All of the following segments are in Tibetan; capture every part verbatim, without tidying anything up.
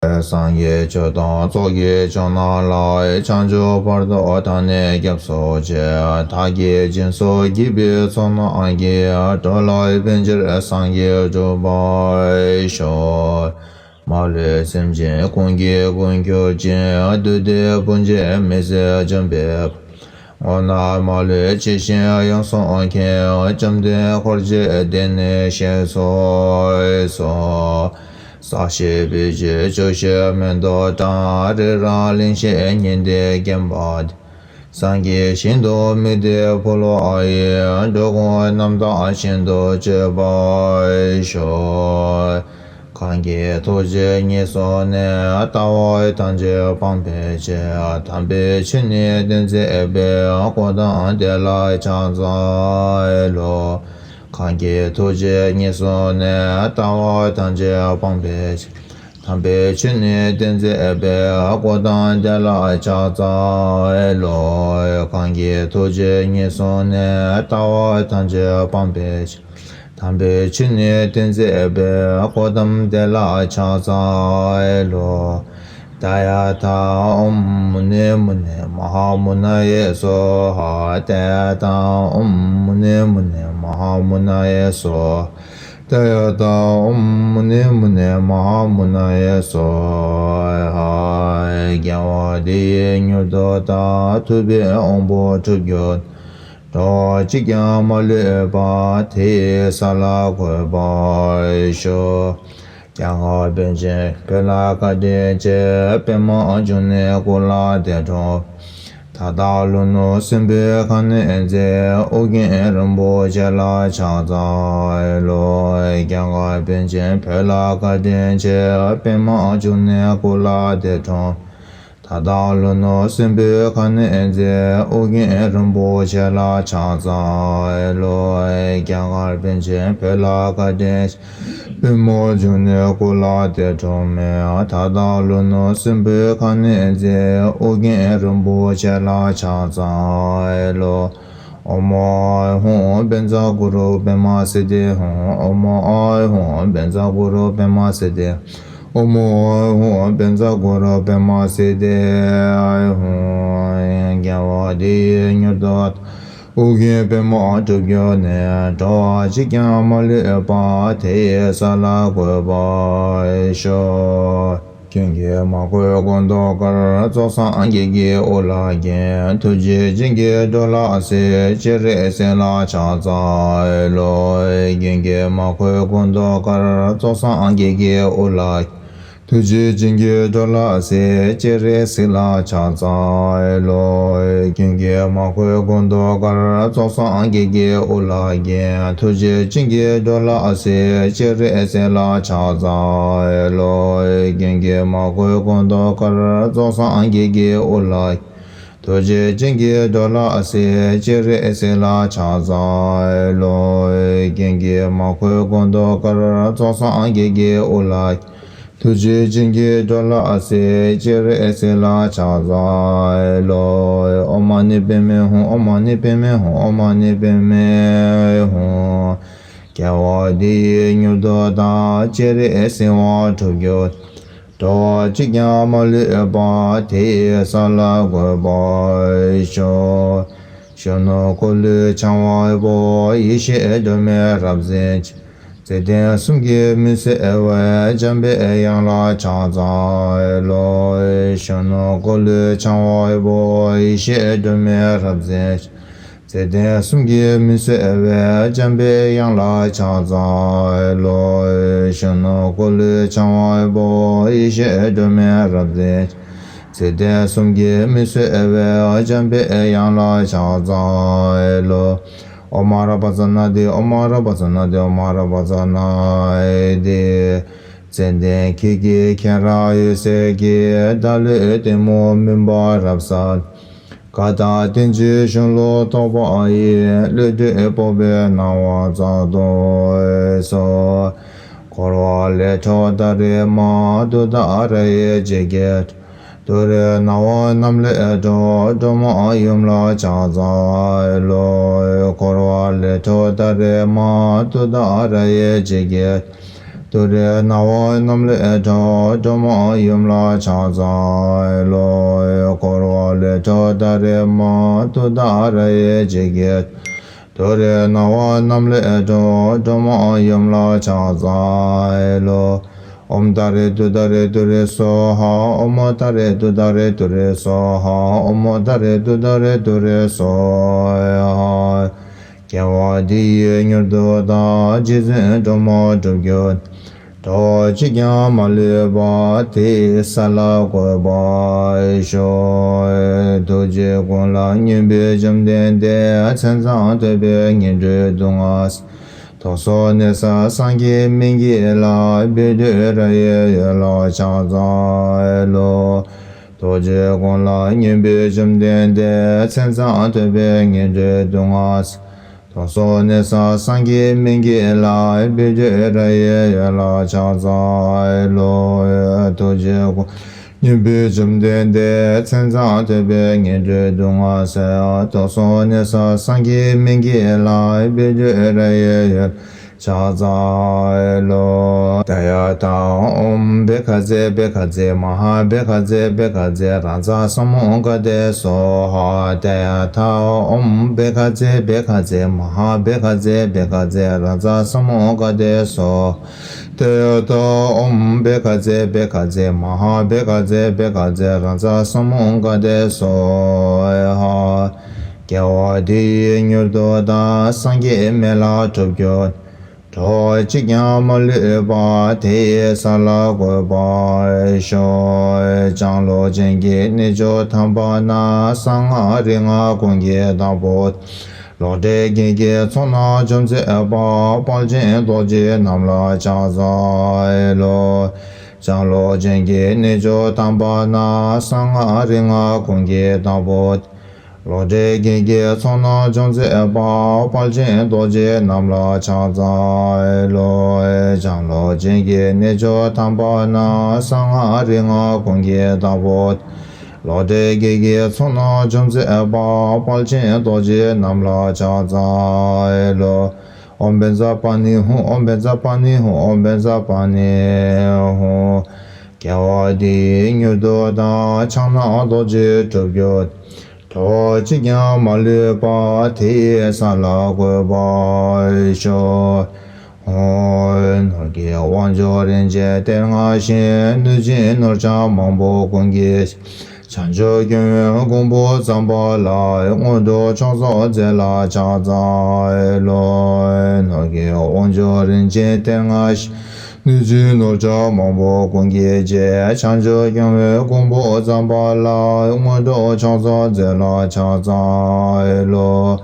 སངས་རྒྱས་ཆོས་དང་ཚོགས་ཀྱི་མཆོག་རྣམས་ལ། བྱང་ཆུབ་བར་དུ་བདག་ནི་སྐྱབས་སུ་མཆི། བདག་གིས་སྦྱིན་སོགས་བགྱིས་པའི་ཚོགས་རྣམས་ཀྱིས། འགྲོ་ལ་ཕན་ཕྱིར་སངས་རྒྱས་འགྲུབ་པར་ཤོག། མ་ལུས་སེམས་ཅན་ཀུན་གྱི་མགོན་གྱུར་ཅིང་། བདུད་སྡེ་དཔུང་བཅས་མི་བཟད་འཇོམས་པའི། དངོས་རྣམས་མ་ལུས་ཇི་བཞིན་ཡོངས་སུ་མཁྱེན། བཅོམ་ལྡན་འཁོར་བཅས་བདེན་གནས་གཤེགས་སུ་གསོལ། ས་གཞི་བོད་ཀྱི་ཕྱོགས་བཞིར་མེ་ཏོག་བཀྲ། རི་རབ་གླིང་བཞི་ཉི་ཟླས་བརྒྱན་པ། སངས་རྒྱས་ཞིང་དུ་མི་འདའ་འཕོ་ལོ་ཡི། འགྲོ་ཀུན་རྣམ་དག་ཞིང་དུ་སྤྱོད་པར་ཤོག། གང་གིས་ཐུགས་རྗེ་ཉེར་བཟུང་ནས། ལྟ་བ་ཐམས་ཅད་སྤང་བའི་ཕྱིར། དམ་པའི་ཆོས་ནི་སྟོན་མཛད་པའི། གོ་ཏམ་དེ་ལ་ཕྱག་འཚལ་ལོ། གང་གིས་ཐུགས་རྗེ་ཉེར་བཟུང་ནས། ལྟ་བ་ཐམས་ཅད་སྤང་བའི་ཕྱིར། དམ་པའི་ཆོས་ནི་སྟོན་མཛད་པའི། གོ་ཏམ་དེ་ལ་ཕྱག་འཚལ་ལོ། གང་གིས་ཐུགས་རྗེ་ཉེར་བཟུང་ནས། ལྟ་བ་ཐམས་ཅད་སྤང་བའི་ཕྱིར། དམ་པའི་ཆོས་ནི་སྟོན་མཛད་པའི། གོ་ཏམ་དེ་ལ་ཕྱག་འཚལ་ལོ། ཏདྱ་ཐཱ། ཨོཾ་མུ་ནེ་མུ་ནེ་མ་ཧཱ་མུ་ན་ཡེ་སྭཱ་ཧཱ། ཏདྱ་ཐཱ། ཨོཾ་མུ་ནེ་མུ་ནེ་མ་ཧཱ་མུ་ན་ཡེ་སྭཱ་ཧཱ། ཏདྱ་ཐཱ། ཨོཾ་མུ་ནེ་མུ་ནེ་མ་ཧཱ་མུ་ན་ཡེ་སྭཱ་ཧཱ། རྒྱལ་བ་དེ་ཡིས་མྱུར་དུ་བདག། ཐུབ་པའི་དབང་པོ་འགྲུབ་གྱུར། འགྲོ་བ་གཅིག་ཀྱང་མ་ལུས་པ། དེ་ཡི་ས་ལ་འགོད་པར་ཤོག། རྒྱ་གར་པཎ་ཆེན་བོད་ལ་བཀའ་དྲིན་ཆེ། པདྨ་འབྱུང་གནས་སྐུ་ལ་འདས་གྲོངས། ད་ལྟ་ལྷོ་ནུབ་སྲིན་པོའི་ཁ་གནོན་མཛད། ཨོ་རྒྱན་རིན་པོ་ཆེ་ལ་ཕྱག་འཚལ་ལོ། རྒྱ་གར་པཎ་ཆེན་བོད་ལ་བཀའ་དྲིན་ཆེ། པདྨ་འབྱུང་གནས་སྐུ་ལ་འདས་གྲོངས། ད་ལྟ་ལྷོ་ནུབ་སྲིན་པོའི་ཁ་གནོན་མཛད། ཨོ་རྒྱན་རིན་པོ་ཆེ་ལ་ཕྱག་འཚལ་ལོ། རྒྱ་གར་པཎ་ཆེན་བོད་ལ་བཀའ་དྲིན། པདྨ་འབྱུང་གནས་སྐུ་ལ་འདས་གྲོངས་མེད། ད་ལྟ་ལྷོ་ནུབ་སྲིན་པོའི་ཁ་གནོན་མཛད། ཨོ་རྒྱན་རིན་པོ་ཆེ་ལ་ཕྱག་འཚལ་ལོ། ཨོཾ་ཨཱཿཧཱུྃ་བཛྲ་གུ་རུ་པདྨ་སིདྡྷི་ཧཱུྃ། ཨོཾ་ཨཱཿཧཱུྃ་བཛྲ་གུ་རུ་པདྨ་སིདྡྷི། ཨོཾ་ཨཱཿཧཱུྃ་བཛྲ་གུ་རུ་པདྨ་སིདྡྷི་ཧཱུྃ། རྒྱལ་བ་དེ་ཡིས་མྱུར་དུ། ཨོ་རྒྱན་པདྨ་འགྲུབ་གྱུར་ནས། འགྲོ་བ་གཅིག་ཀྱང་མ་ལུས་པ། དེ་ཡི་ས་ལ་འགོད་པར་ཤོག། ཀུན་གྱི་མ་གོས་སྐུ་མདོག་དཀར། ཚོགས་བསགས་བགེགས་ཀྱི་དབུ་ལ་འགོད། ཐུགས་རྗེ་ཅན་གྱིས་འགྲོ་ལ་གཟིགས། སྤྱན་རས་གཟིགས་ལ་ཕྱག་འཚལ་ལོ། ཀུན་གྱི་མ་གོས་སྐུ་མདོག་དཀར། ཚོགས་བསགས་བགེགས་ཀྱི་དབུ་ལ། ཐུགས་རྗེ་ཅན་གྱིས་འགྲོ་ལ་གཟིགས། སྤྱན་རས་གཟིགས་ལ་ཕྱག་འཚལ་ལོ། ཀུན་གྱི་མ་གོས་སྐུ་མདོག་དཀར། ཚོགས་བསགས་བགེགས་ཀྱི་དབུ་ལ་འགོད། ཐུགས་རྗེ་ཅན་གྱིས་འགྲོ་ལ་གཟིགས། སྤྱན་རས་གཟིགས་ལ་ཕྱག་འཚལ་ལོ། ཀུན་གྱི་མ་གོས་སྐུ་མདོག་དཀར། ཚོགས་བསགས་བགེགས་ཀྱི་དབུ་ལ། ཐུགས་རྗེ་ཅན་གྱིས་འགྲོ་ལ་གཟིགས། སྤྱན་རས་གཟིགས་ལ་ཕྱག་འཚལ་ལོ། ཀུན་གྱི་མ་གོས་སྐུ་མདོག་དཀར། ཚོགས་བསགས་བགེགས་ཀྱི་དབུ་ལ། ཐུགས་རྗེ་ཅན་གྱིས་འགྲོ་ལ་གཟིགས། སྤྱན་རས་གཟིགས་ལ་ཕྱག་འཚལ་ལོ། ཨོཾ་མ་ཎི་པདྨེ་ཧཱུྃ། ཨོཾ་མ་ཎི་པདྨེ་ཧཱུྃ། ཨོཾ་མ་ཎི་པདྨེ་ཧཱུྃ། རྒྱལ་བ་དེ་ཡིས་མྱུར་དུ་བདག། སྤྱན་རས་གཟིགས་དབང་འགྲུབ་གྱུར། འགྲོ་བ་གཅིག་ཀྱང་མ་ལུས་པ། དེ་ཡི་ས་ལ་འགོད་པར་ཤོག། གཞོན་ནུ་འཁོར་ལོའི་འཆང་དབང་པོ། ཡེ་ཤེས་སྒྲོན་མེ་རབ་འཛིན་ཅན། བརྩེ་ལྡན་གསུམ་གྱིས་མི་བཟོད་པའི། འཇམ་པའི་དབྱངས་ལ་ཕྱག་འཚལ་ལོ། གཞོན་ནུ་འཁོར་ལོའི་འཆང་དབང་པོ། ཡེ་ཤེས་སྒྲོན་མེ་རབ་འཛིན་ཅན། བརྩེ་ལྡན་གསུམ་གྱིས་མི་བཟོད་པའི། འཇམ་པའི་དབྱངས་ལ་ཕྱག་འཚལ་ལོ། གཞོན་ནུ་འཁོར་ལོའི་འཆང་དབང་པོ། ཡེ་ཤེས་སྒྲོན་མེ་རབ་འཛིན་ཅན། བརྩེ་ལྡན་གསུམ་གྱིས་མི་བཟོད་པའི། འཇམ་པའི་དབྱངས་ལ་ཕྱག་འཚལ་ལོ། ཨོཾ་ཨ་ར་པ་ཙ་ན་དྷཱིཿ། ཨོཾ་ཨ་ར་པ་ཙ་ན་དྷཱིཿ། ཨོཾ་ཨ་ར་པ་ཙ་ན་དྷཱིཿ། ཙན་དན་ཁྱེད་ཀྱི་མཁྱེན་རབ་འོད་ཟེར་གྱིས། བདག་བློའི་གཏི་མུག་མུན་པ་རབ་བསལ། མཁའ་ལྟར་བརྟན་ཅིང་གཞོན་ལུགས་རྟོགས་པ་ཡི། བློ་གྲོས་སྤོབས་པའི་སྣང་བ་སྩལ་དུ་གསོལ། འཁོར་བ་ལས་སྒྲོལ་ཏཱ་རེ་མ། ཏུཏྟཱ་ར་ཡི་འཇིགས་བརྒྱད། ཏུ་རེ་ན་བ་རྣམས་ལས་སྒྲོལ། སྒྲོལ་མ་ཡུམ་ལ་ཕྱག་འཚལ་ལོ། འཁོར་བ་ལས་སྒྲོལ་ཏཱ་རེ་མ། ཏུཏྟཱ་ར་ཡི་འཇིགས་བརྒྱད། ཏུ་རེ་ན་བ་ནམ་ལེ་ཏྲ་ཏྲ་མ་ཡུམ་ལ་ཕྱག་འཚལ་ལོ། འཁོར་བ་ལས་སྒྲོལ་ཏཱ་རེ་མ་ཏུཏྟཱ་ར་ཡེ་ཇི་གེ། ཏུ་རེ་ན་བ་ནམ་ལེ་ཏྲ་ཏྲ་མ་ཡུམ་ལ་ཕྱག་འཚལ་ལོ། ཨོཾ་ཏཱ་རེ་ཏུཏྟཱ་རེ་ཏུ་རེ་སྭཱ་ཧཱ། ཨོཾ་ཏཱ་རེ་ཏུཏྟཱ་རེ་ཏུ་རེ་སྭཱ་ཧཱ། ཨོཾ་ཏཱ་རེ་ཏུཏྟཱ་རེ་ཏུ་རེ་སྭཱ་ཧཱ། དགེ་བ་འདི་ཡིས་མྱུར་དུ་བདག་རྗེ་བཙུན་སྒྲོལ་མ་འགྲུབ་གྱུར། འགྲོ་བ་གཅིག་ཀྱང་མ་ལུས་པ། དེ་ཡི་ས་ལ་འགོད་པར་ཤོག །ཐུགས་རྗེ་ཀུན་ལ་སྙོམས་པའི་བཅོམ་ལྡན་འདས། མཚན་བཟང་ཐོས་པས་ངན་འགྲོའི་སྡུག་བསྔལ། དུག་གསུམ་ནད་གསུམ་སངས་རྒྱས་སྨན་གྱི་བླ། བཻ་ཌཱུརྱ་ཡི་འོད་ལ་ཕྱག་འཚལ་ལོ། ཐུགས་རྗེ་ཀུན་ལ་སྙོམས་པའི་བཅོམ་ལྡན་འདས། མཚན་བཟང་ཐོས་པས་ངན་འགྲོའི་སྡུག་བསྔལ། དུག་གསུམ་ནད་གསུམ་སངས་རྒྱས་སྨན་གྱི་བླ། བཻ་ཌཱུརྱ་ཡི་འོད་ལ་ཕྱག་འཚལ་ལོ། ཐུགས་རྗེ་ཀུན་སྙོམས་པའི་བཅོམ་ལྡན་འདས། མཚན་བཟང་ཐོས་པས་ངན་འགྲོའི་སྡུག་བསྔལ་སེལ། དུག་གསུམ་ནད་གསུམ་སངས་རྒྱས་སྨན་གྱི་བླ། བཻ་ཌཱུརྱ་ཡི་འོད་ཕྱག་འཚལ་ལོ། ཏདྱ་ཐཱ། ཨོཾ་བྷཻ་ཥ་ཛྱེ་བྷཻ་ཥ་ཛྱེ་མ་ཧཱ་བྷཻ་ཥ་ཛྱེ་བྷཻ་ཥ་ཛྱེ་རཱ་ཛ་ས་མུདྒ་ཏེ་སྭཱ་ཧཱ། ཏདྱ་ཐཱ། ཨོཾ་བྷཻ་ཥ་ཛྱེ་བྷཻ་ཥ་ཛྱེ་མ་ཧཱ་བྷཻ་ཥ་ཛྱེ་བྷཻ་ཥ་ཛྱེ་རཱ་ཛ་ས་མུདྒ་ཏེ་སྭཱ་ཧཱ། ཏདྱ་ཐཱ། ཨོཾ་བྷཻ་ཥ་ཛྱེ་བྷཻ་ཥ་ཛྱེ་མ་ཧཱ་བྷཻ་ཥ་ཛྱེ་བྷཻ་ཥ་ཛྱེ་རཱ་ཛ་ས་མུདྒ་ཏེ་སྭཱ་ཧཱ། དགེ་བ་འདི་ཡིས་མྱུར་དུ་བདག་སངས་རྒྱས་སྨན་བླ་འགྲུབ་གྱུར། འགྲོ་བ་གཅིག་ཀྱང་མ་ལུས་པ། དེ་ཡི་ས་ལ་འགོད་པར་ཤོག །ལྕང་ལོ་ཅན་གྱི་གནས་མཆོག་དམ་པ་ན། གསང་སྔགས་རིག་སྔགས་ཀུན་གྱི་བདག་པོ། ལོག་འདྲེན་བགེགས་ཀྱི་ཚོགས་རྣམས་འཇོམས་མཛད་པ། དཔལ་ཆེན་རྡོ་རྗེ་རྣམས་ལ་ཕྱག་འཚལ་ལོ། ལྕང་ལོ་ཅན་གྱི་གནས་མཆོག་དམ་པ་ན། གསང་སྔགས་རིག་སྔགས་ཀུན་གྱི་བདག་པོ། ལོག་འདྲེན་བགེགས་ཀྱི་ཚོགས་རྣམས་འཇོམས་མཛད་པ། དཔལ་ཆེན་རྡོ་རྗེ་རྣམས་ལ་ཕྱག་འཚལ་ལོ། ལྕང་ལོ་ཅན་གྱི་གནས་མཆོག་དམ་པ་ན། གསང་སྔགས་རིག་སྔགས་ཀུན་གྱི་བདག་པོ། ལོག་འདྲེན་བགེགས་ཀྱི་ཚོགས་རྣམས་འཇོམས་མཛད་པ། དཔལ་ཆེན་རྡོ་རྗེ་རྣམས་ལ་ཕྱག་འཚལ་ལོ། ཨོཾ་བཛྲ་པཱ་ཎི་ཧཱུྃ། ཨོཾ་བཛྲ་པཱ་ཎི་ཧཱུྃ། ཨོཾ་བཛྲ་པཱ་ཎི་ཧཱུྃ། དགེ་བ་འདི་ཡིས་མྱུར་དུ་བདག་ཕྱག་ན་རྡོ་རྗེ་འགྲུབ་གྱུར། འགྲོ་བ་གཅིག་ཀྱང་མ་ལུས་པ། དེ་ཡི་ས་ལ་འགོད་པར་ཤོག །ནོར་གྱི་དབང་ཕྱུག་རིན་ཆེན་གཏེར་མངའ་ཞིང་། ནུས་ཅན་ནོར་ཕྱུགས་མང་པོ་ཀུན་གྱི། བྱང་ཆུབ་ཀུན་འོད་ཀོང་བུ་ཙམ་པ་ལ། མངོན་སྤྲུལ་མཆོག་ཚོགས་མཛད་ལ་ཕྱག་འཚལ་ལོ། ནོར་གྱི་དབང་ཕྱུག་རིན་ཆེན་གཏེར་མངའ་ཞིང་། ནུས་ཅན་ནོར་ཕྱུགས་མང་པོ་ཀུན་གྱི་རྗེ། བྱང་ཆུབ་ཀུན་འོད་ཀོང་བུ་ཙམ་པ་ལ། མངོན་སྤྲུལ་མཆོག་ཚོགས་མཛད་ལ་ཕྱག་འཚལ་ལོ།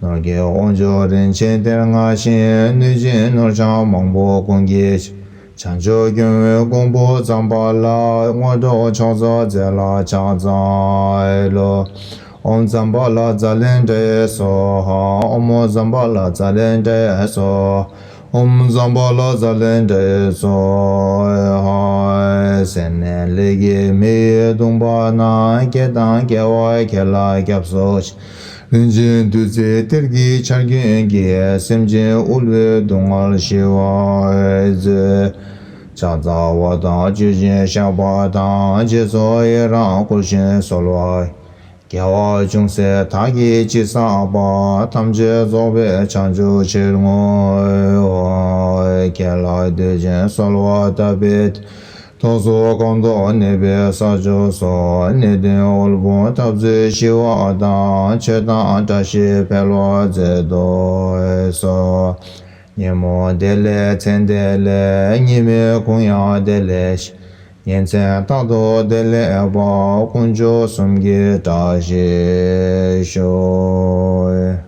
ནོར་གྱི་དབང་ཕྱུག་རིན་ཆེན་གཏེར་མངའ་ཞིང་། ནུས་ཅན་ནོར་ཕྱུགས་མང་པོ་ཀུན་གྱི། བྱང་ཆུབ་ཀུན་འོད་ཀོང་བུ་ཙམ་པ་ལ། མངོན་སྤྲུལ་མཆོག་ཚོགས་མཛད་ལ་ཕྱག་འཚལ་ལོ། ཨོཾ་ཛམྦྷ་ལ་ཛ་ལེནྡྲ་ཡེ་སྭཱ་ཧཱ། ཨོཾ་ཛམྦྷ་ལ་ཛ་ལེནྡྲ་ཡེ་སྭཱ་ཧཱ། ཨོཾ་ཛམྦྷ་ལ་ཛ་ལེནྡྲ་ཡེ་སྭཱ་ཧཱ། སེར་སྣའི་ལས་ཀྱིས་མི་ཡི་གདུང་པ་ན། སྐྱེ་དང་སྐྱེ་བ་ཁྱེར་ལ་སྐྱབས་སུ་མཆི། རིན་ཆེན་བདུད་རྩིའི་གཏེར་གྱི་ཆར་རྒྱུན་གྱིས། སེམས་ཅན་དབུལ་བའི་སྡུག་བསྔལ་ཞི་བར་མཛོད། ཕྱག་འཚལ་བ་དང་མཆོད་ཅིང་བཤགས་པ་དང་། རྗེས་སུ་ཡི་རང་བསྐུལ་ཞིང་གསོལ་བ། དགེ་བ་ཅུང་ཟད་བདག་གིས་ཅི་བསགས་པ། ཐམས་ཅད་རྫོགས་པའི་བྱང་ཆུབ་ཕྱིར་བསྔོའོ། ཁྱེད་ལ་འདུད་ཅིང་གསོལ་བ་བཏབ་པའི་མཐུས། ཏོག་ཙམ་གང་དུ་གནས་པའི་ས་ཕྱོགས་སུ། གནས་བརྟན་དབུལ་ཕོངས་འཐབ་རྩོད་ཞི་བ་དང་། ཆོས་དང་བཀྲ་ཤིས་འཕེལ་བར་མཛད་དུ་གསོལ། ཉོན་མོངས་བདེ་ལེགས་མཚན་བདེ་ལེགས། གཉིས་མེད་གུང་ཡང་བདེ་ལེགས་ཤིང་། ཉིན་མཚན་རྟག་ཏུ་བདེ་ལེགས་པ། དཀོན་མཆོག་གསུམ་གྱི་བཀྲ་ཤིས་ཤོག།